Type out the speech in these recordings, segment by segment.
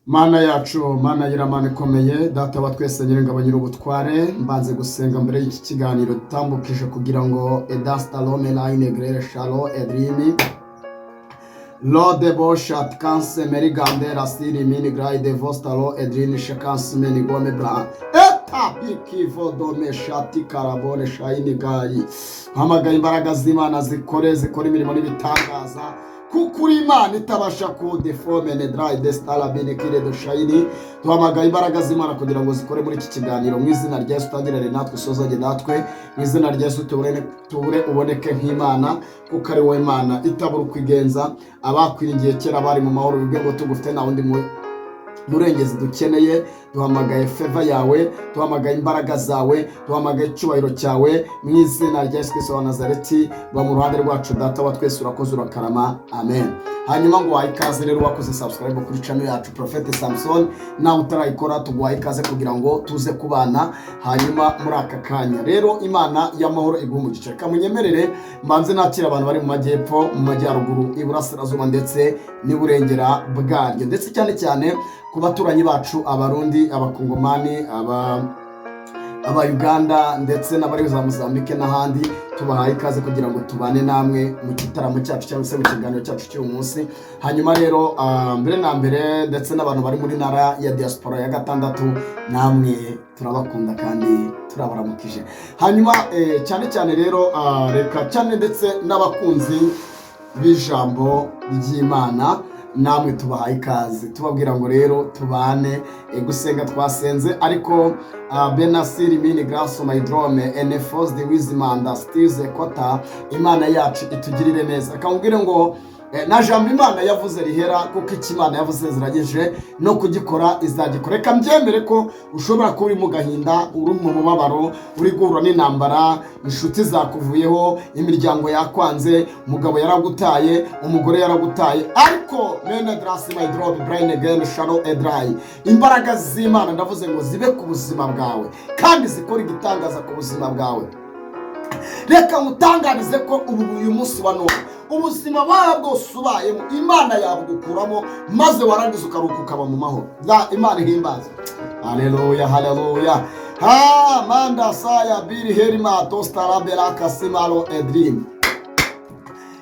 Mana yacu, Mana y'Iramana ikomeye, Data wa twese, Nyiringabo, Nyir'ubutware, mbanze gusenga mbere y'iki kiganiro dutambukije kugira ngo edastalome line grere shalo edrini Lode boshat kanse merigande rasiri mini graide vostalo edrini shekanse meni gome bra eta bikivo dome shati karabone shayini gayi. Hamagaye imbaraga z'Imana zikore, zikora imirimo n'ibitangaza, kuko uri Imana itabasha ku defome nedrai destala benekire de shayini. Duhamagaye imbaraga z'Imana kugira ngo zikore muri iki kiganiro mu izina rya Yesu. Utangirane natwe, usozanye natwe mu izina rya Yesu. Tubure, tubure uboneke nk'Imana, kuko ari wowe Imana itabura uko igenza. Abakwiringiye kera bari mu mahoro, bibwe ngo tugufite nta wundi murengezi dukeneye. Duhamagaye favor yawe, duhamagaye imbaraga zawe, duhamagaye icyubahiro cyawe mu izina rya Yesu Kristo wa Nazareti. Ba mu ruhande rwacu, Data wa twese, urakoze, urakarama, amen. Hanyuma ngo wahe ikaze rero wakoze subscribe kuri channel yacu Prophet Samson. Nawe utarayikora, tuguhaye ikaze kugira ngo tuze kubana. Hanyuma muri aka kanya rero, Imana y'amahoro iguha umugisha. Reka munyemerere mbanze nakira abantu bari mu majyepfo, mu majyaruguru, iburasirazuba ndetse n'iburengera bwaryo, ndetse cyane cyane ku baturanyi bacu Abarundi, Abakongomani, aba Uganda ndetse n'abari za Mozambique n'ahandi. Tubahaye ikaze kugira ngo tubane namwe mu gitaramo cyacu cyangwa se mu kiganiro cyacu cy'uyu munsi. Hanyuma rero mbere na mbere, ndetse n'abantu bari muri ntara ya diaspora ya gatandatu, namwe turabakunda kandi turabaramukije. Hanyuma cyane cyane rero reka cyane ndetse n'abakunzi b'ijambo ry'Imana, namwe tubahaye ikaze, tubabwira ngo rero tubane. Gusenga twasenze, ariko benasiri mini graso maydrome enefos de wizimanda stize kota. Imana yacu itugirire neza. Akamubwire ngo na jambo Imana yavuze rihera, kuko icyo Imana yavuze ziragije no kugikora izagikora. Reka mbyemere ko ushobora kuba uri mu gahinda, uri mu mubabaro, uri guhura n'intambara, inshuti zakuvuyeho, imiryango yakwanze, umugabo yaragutaye, umugore yaragutaye, ariko mene drasi my drop brain again shalo edrai, imbaraga z'Imana ndavuze ngo zibe ku buzima bwawe kandi zikora igitangaza ku buzima bwawe. Reka ngutangarize ko ubu uyu munsi wa none ubuzima bwaba bwose ubayemo, Imana yabugukuramo, maze warangiza ukaruhuka, ukaba mu mahoro. Imana ihimbaza, haleluya, haleluya. Ha manda saya biri herima tostarabera kasimalo edrim.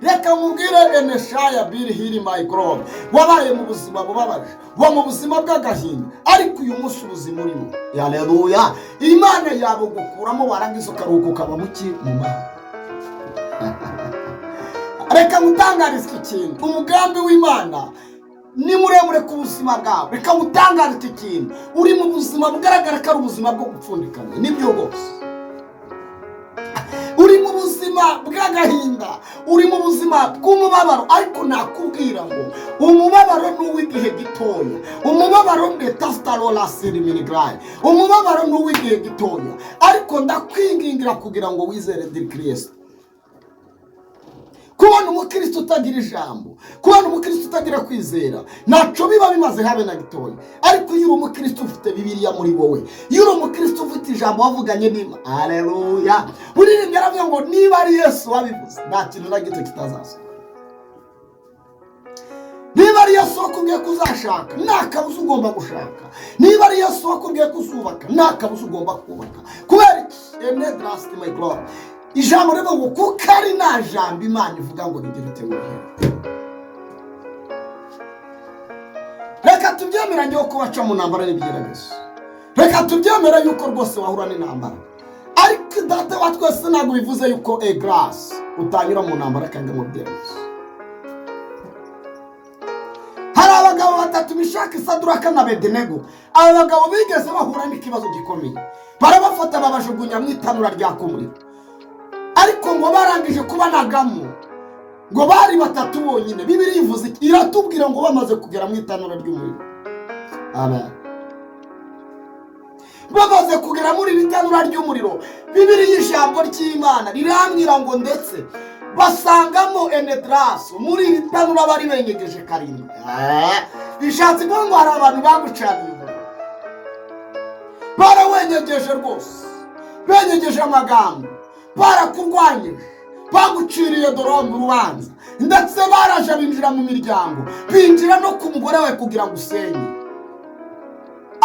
Reka nkubwire, eneshaya biri hiri mayikorobe, wabaye mu buzima bubabaje, wa mu buzima bw'agahinda, ariko uyu munsi ubuzima urimo, haleluya, Imana yabugukuramo, warangiza ukaruhuka, ukaba muki mu mahoro. Reka ngutangarize iki kintu: umugambi w'Imana ni muremure ku buzima bwawe. Reka ngutangarize iki kintu: uri mu buzima bugaragara ko ari ubuzima bwo gupfundikanya, nibyo rwose, uri mu buzima bw'agahinda, uri mu buzima bw'umubabaro, ariko nakubwira ngo umubabaro ni uw'igihe gitoya. Umubabaro ndetasitarora siriminigarayi, umubabaro ni uw'igihe gitoya, ariko ndakwingingira kugira ngo wizere diri Kirisito. Kubona umukristo utagira ijambo, kubona umukristo utagira kwizera, ntacyo biba bimaze habe na gitoya. Ariko iyo uri umukristo ufite Bibiliya muri wowe, iyo uri umukristo ufite ijambo wavuganye n'Imana, aleluya, buririmbyi aravuga ngo niba ari Yesu wabivuze, nta kintu na gito kitazasohoka. Niba ari Yesu wakubwiye ko uzashaka, nta kabuza ugomba gushaka. Niba ari Yesu wakubwiye ko uzubaka, nta kabuza ugomba kubaka. Kubera iki? Ene drasiti mayikoro, ijambo rivuga ngo kuko ari nta jambo Imana ivuga ngo rigire ute ngo rihere. Reka tubyemeranye ko baca mu ntambara n'ibigeragezo, reka tubyemere yuko rwose wahura n'intambara, ariko Data wa twese ntabwo bivuze yuko egarasi utanyura mu ntambara kandi mu bigeragezo. Hari abagabo batatu, Mishaki, Saduraka na Bedenego. Aba bagabo bigeze bahura n'ikibazo gikomeye, barabafata babajugunya mu itanura ryaka umuriro, ariko ngo barangije kubanagamo, ngo bari batatu bonyine. Bibiliya ivuze iki? Iratubwira ngo bamaze kugera mu itanura ry'umuriro, amen, bamaze kugera muri iri tanura ry'umuriro, Bibiliya, ijambo ry'Imana rirambwira ngo ndetse basangamo enedaraso muri iri tanura bari benyegeje karindwi. Bishatse kuvuga ngo hari abantu bagucaniye umuriro, barawenyegeje rwose, benyegeje amagambo, barakurwanyije, baguciriye dorombe urubanza, ndetse baraje binjira mu miryango, binjira no ku mugore wawe kugira ngo usenye.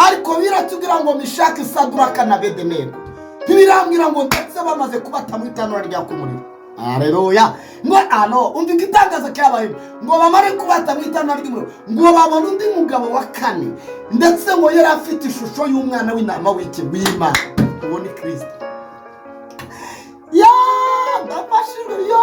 Ariko biratubwira ngo Mishaki, Saduraka na Bedenego, ntibirambwira ngo ndetse bamaze kubata mu itanura ryaka umuriro. Aleluya! Ngo ano umva igitangaza cyabayeho: ngo bamare kubata mu itanura ry'umuriro, ngo babone undi mugabo wa kane, ndetse ngo yari afite ishusho y'umwana w'intama w'iki? W'Imana. Uwo ni Kirisito. Ya, ndafashijwe yo,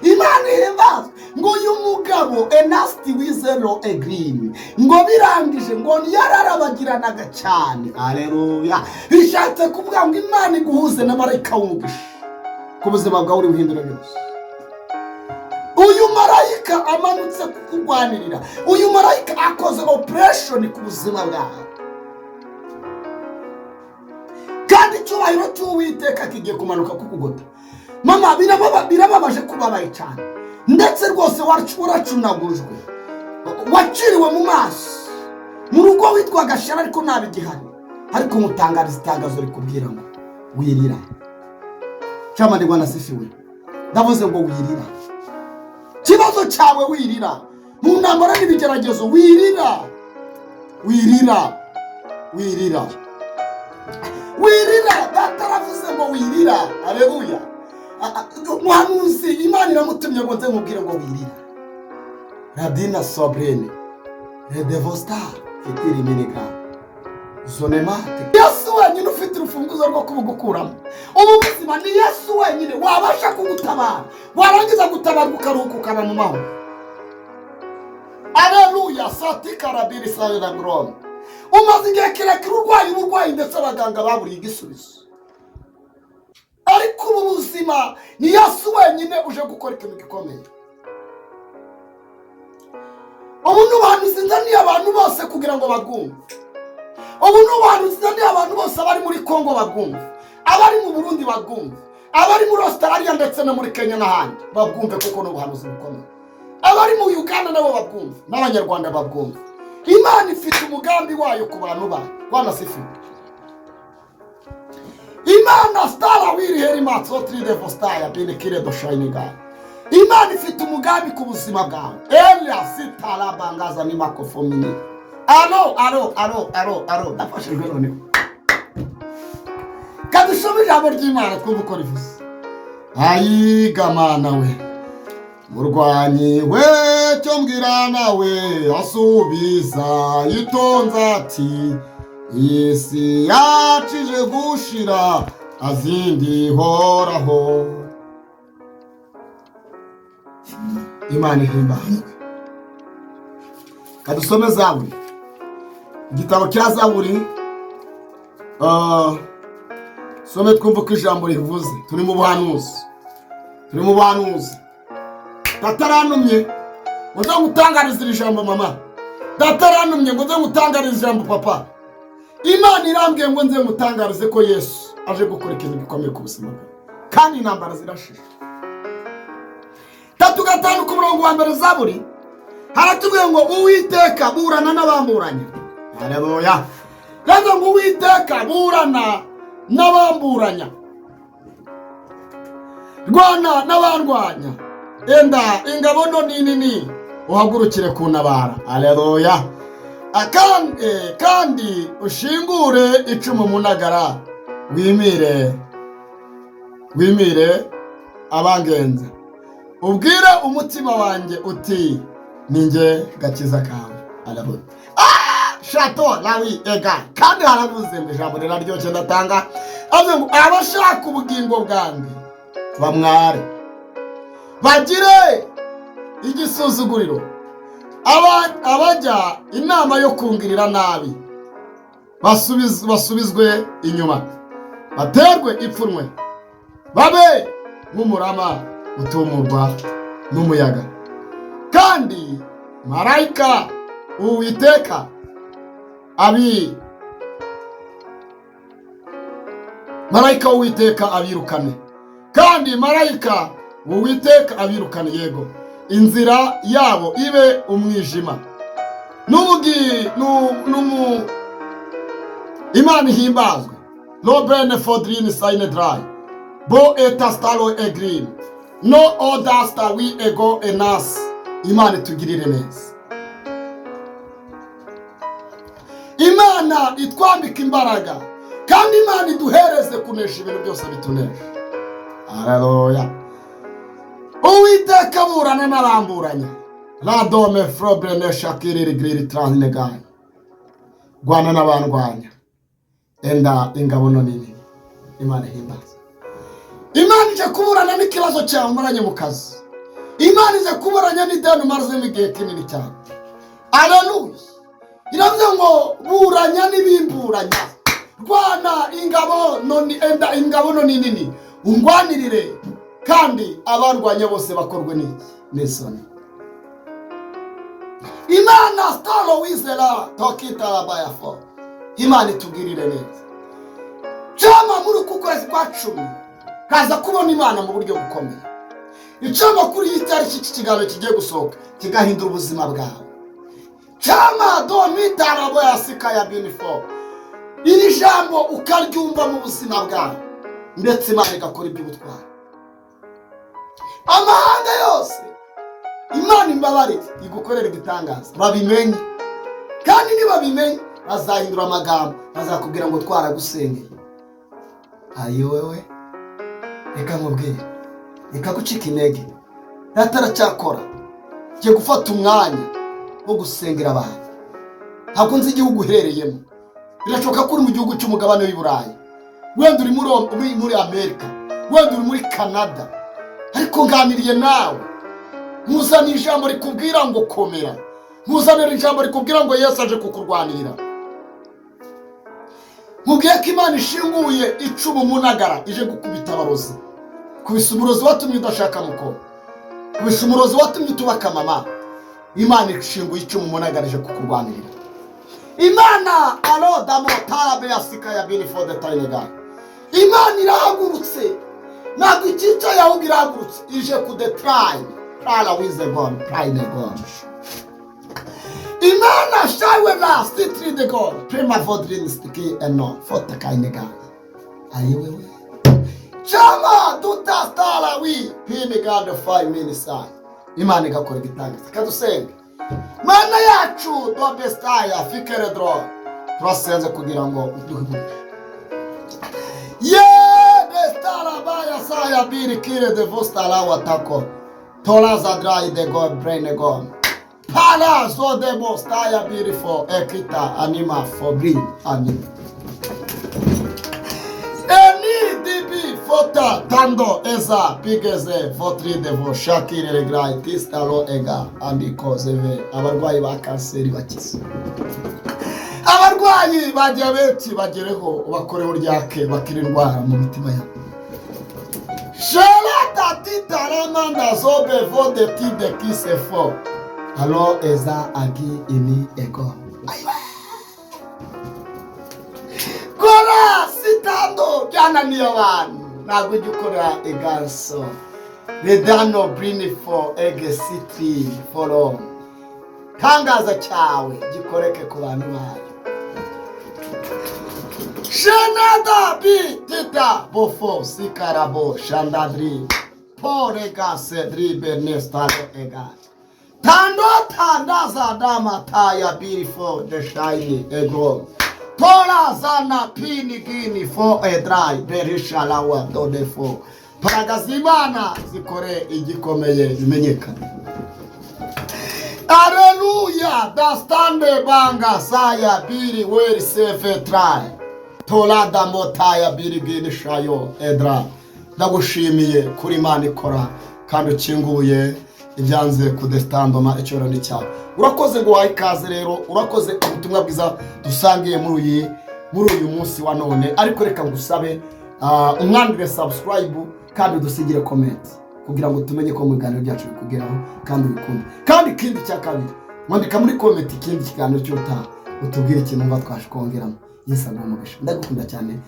Imana ihimbazwe. Ngo uyu mugabo enasiti wizero egirini, ngo birangije ngo yararabagiranaga cyane. Aleluya! Bishatse kuvuga ngo Imana iguhuze na marayika w'umugisha ku buzima bwawe, uri buhindura byose. Uyu marayika amanutse kukurwanirira, uyu marayika akoze operation ku buzima bwawe, kandi icyubahiro cy'Uwiteka kigiye kumanuka kukugota. Mama, birababaje kubabaye cyane, ndetse rwose waracunagujwe, waciriwe mu maso mu rugo, witwaga Shara, ariko ntabigihari. Ariko mutangariza itangazo rikubwira ngo wirira. Cyamani, Rwanda sifiwe! Ndavuze ngo wirira ikibazo cyawe, wirira mu ntambara n'ibigeragezo, wirira, wirira, wirira, wirira. Data aravuze ngo wirira. Aleluya! Muhanuzi, Imana iramutumye ngo nze nkubwire ngo wirira. Radina sobrene redevosta fitiri miniga zonemate. Yesu wenyine ufite urufunguzo rwo kubugukuramo ubu buzima. Ni Yesu wenyine wabasha kugutabara, warangiza gutabarwa ukaruhuka, ukaba mu mahoro. Aleluya! Satikarabiri sariragrome. Umaze igihe kirekire urwaye uburwayi, ndetse abaganga baburiye igisubizo, ariko ubu buzima ni Yesu wenyine uje gukora ikintu gikomeye. Ubu ni ubuhanuzi nzaniye abantu bose kugira ngo babwumve. Ubu ni ubuhanuzi nzaniye abantu bose: abari muri Kongo babwumve, abari mu Burundi babwumve, abari muri Australia ndetse no muri Kenya n'ahandi babwumve, kuko ni ubuhanuzi bukomeye. Abari mu Uganda nabo babwumve, n'Abanyarwanda babwumve. Imana ifite umugambi wayo ku bantu bayo. Bwana sifiwe! Imana stara wiri heri matso tride vostaya bine kire do shining. Imana ifite umugambi ku buzima bwawe. Elia sitara bangaza ni makofomini. Alo, alo, alo, alo, alo! Ndafashijwe noneho. Kadusome ijambo ry'Imana, twumve uko rivuze. Ayiga Mana we, murwanyi we, cyo mbwira nawe asubiza yitonze ati: "Iyi si yacije gushira, azindi horaho." Imana ihimbazwe! Kadusome Zaburi, igitabo cya Zaburi, some twumve uko ijambo rivuze. Turi mu buhanuzi, turi mu buhanuzi. Data arantumye ngo nze ngutangarize iri jambo, mama. Data arantumye ngo nze ngutangarize ijambo, papa. Imana irambwiye ngo nze ngutangarize ko Yesu aje gukora ikintu gikomeye ku buzima bwawe, kandi intambara zirashishe. 3:5 ku murongo wa mbere, Zaburi, haratubwiye ngo: "Uwiteka, burana n'abamburanya." Haleluya! Rero ngo: "Uwiteka, burana n'abamburanya, rwana n'abandwanya, enda ingabo nto n'inini, uhagurukire kuntabara." Haleluya! Kandi ushingure icumu mu ntagara, wimire, wimire abangenza. Ubwire umutima wanjye uti: 'Ni njye gakiza kawe.'" Haleluya! Shato lawi ega. Kandi haravuze ngo, ijambo riraryoshye, ndatanga, avuze ngo: "Abashaka ubugingo bwanjye bamware, bagire igisuzuguriro. Abajya inama yo kungirira nabi basubizwe inyuma, baterwe ipfunwe, babe nk'umurama utumurwa n'umuyaga." Kandi marayika Uwiteka abi marayika w'Uwiteka abirukane, kandi marayika w'Uwiteka abirukane, yego, inzira yabo ibe umwijima n'ubugi n'umu. Imana ihimbazwe! Robene fodrini sayine darayi bo etastalo egrini no odasta wi ego enasi. Imana itugirire neza. Imana Imana itwambika imbaraga, kandi Imana iduhereze kunesha ibintu byose bitunesha. Haleluya! Uwiteka aburana n'aramburanya radome frobrene shakiriri giriri transinegayi. Rwana n'abandwanya, enda ingabo no nini. Imana ihimbaza. Imana ije kuburana n'ikibazo cyawe umaranye mu kazi. Imana ije kuburanya n'ideni umazemo igihe kinini cyane. Aleluya! Iravuze ngo buranya n'ibimburanya, rwana ingabo noni, enda ingabo noni nini, ungwanirire, kandi abarwanya bose bakorwe n'iki? N'isoni. Imana stalo wizera tokitarabayafo. Imana itugirire neza. Cyangwa muri uku kwezi kwa 10 kaza kubona Imana mu buryo bukomeye. Icama kuri iyi tariki iki kiganiro kigiye gusohoka kigahindura ubuzima bwawe. Cyama domitarabo ya sika ya binifo, iri jambo ukaryumva mu buzima bwawe, ndetse Imana igakora iby'ubutwari. Amahanga yose, Imana imbabarire, igukorera igitangaza babimenye. Kandi nibabimenye bazahindura amagambo, bazakubwira ngo twaragusengeye. Ayi wewe, reka nkubwire, reka gucika intege. Data aracyakora. Ngiye gufata umwanya wo gusengera abantu. Ntabwo nzi igihugu uherereyemo. Birashoboka ko uri mu gihugu cy'umugabane w'i Burayi, wenda uri muri Amerika, wenda uri muri Canada, ariko nganiriye nawe, nkuzaniye ijambo rikubwira ngo komera, nkuzanira ijambo rikubwira ngo Yesu aje kukurwanirira. Nkubwiye ko Imana ishinguye icumu munagara, ije gukubita abarozi, kubisa umurozi watumye udashaka mukobwa, kubisa umurozi watumye utubaka mama. Imana ishinguye icumu munagara, ije kukurwanirira. Imana arodamo tarabe ya sika ya bini for the time God. Imana irahagurutse, ntabwo ikicaye, ahubwo irahagurutse, ije kudetrayine prara wize God prime God. Imana shawe na sitri de God prima vodrin stiki eno fota kaine God. Ayi wewe, chama duta stara wi pini God 5 minutes. Imana igakora igitangaza. Kadusenga. Mana yacu dobestaya fikere dro, turasenze kugira ngo uduhe umugisha. Ye destara baya saya biri kire de vostara watako toraza drai de God brain God para zo de mostaya biri fo ekita anima fobri anima eni dibi fota tando eza bigeze votri devo shakire regrai tistalo ega andiko zeve. Abarwayi ba kanseri bakize, abarwayi ba diyabeti bagereho, bakoreho ryake, bakira indwara mu mitima yabo. Sherata titaramanda zobe vode tide kisefo alo eza agi ini ego. Ayiwe, kora sitando byananiye abantu, ntabwo ujya ukora eganso redano brinifo ege sitri foro. Tangaza cyawe gikoreke ku bantu bayo. Shenada bi tita bofo sikarabo shandadri porega sedri bernestado ega tando tandaza dama taya beautiful the shiny ego tora zana pini gini fo edrai berishalawa dodefo. Paragaza Imana zikore igikomeye bimenyekane. Aleluya! Dastande banga saya biri weri sefe trai torada motaya biri gini shayo edra. Ndagushimiye kuri Imana ikora kandi ukinguye ibyanze kudestandoma. Icyoro ni cyawe. Urakoze ngo wahe ikaze rero, urakoze ubutumwa bwiza dusangiye muri uyu munsi wa none. Ariko reka ngusabe umwandire subscribe kandi udusigire comment kugira ngo tumenye ko mu biganiro byacu bikugeraho kandi ubikunda. Kandi ikindi cya kabiri, mwandika muri comment ikindi kiganiro cy'utaha, utubwire ikintu wumva twashikongeramo. Yesu aguhe umugisha. Ndagukunda cyane.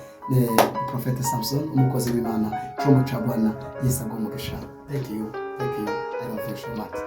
Prophète Samson, umukozi w'Imana Como Cagwana. Yesu aguhe umugisha. Thank you, thank you, I love you so much.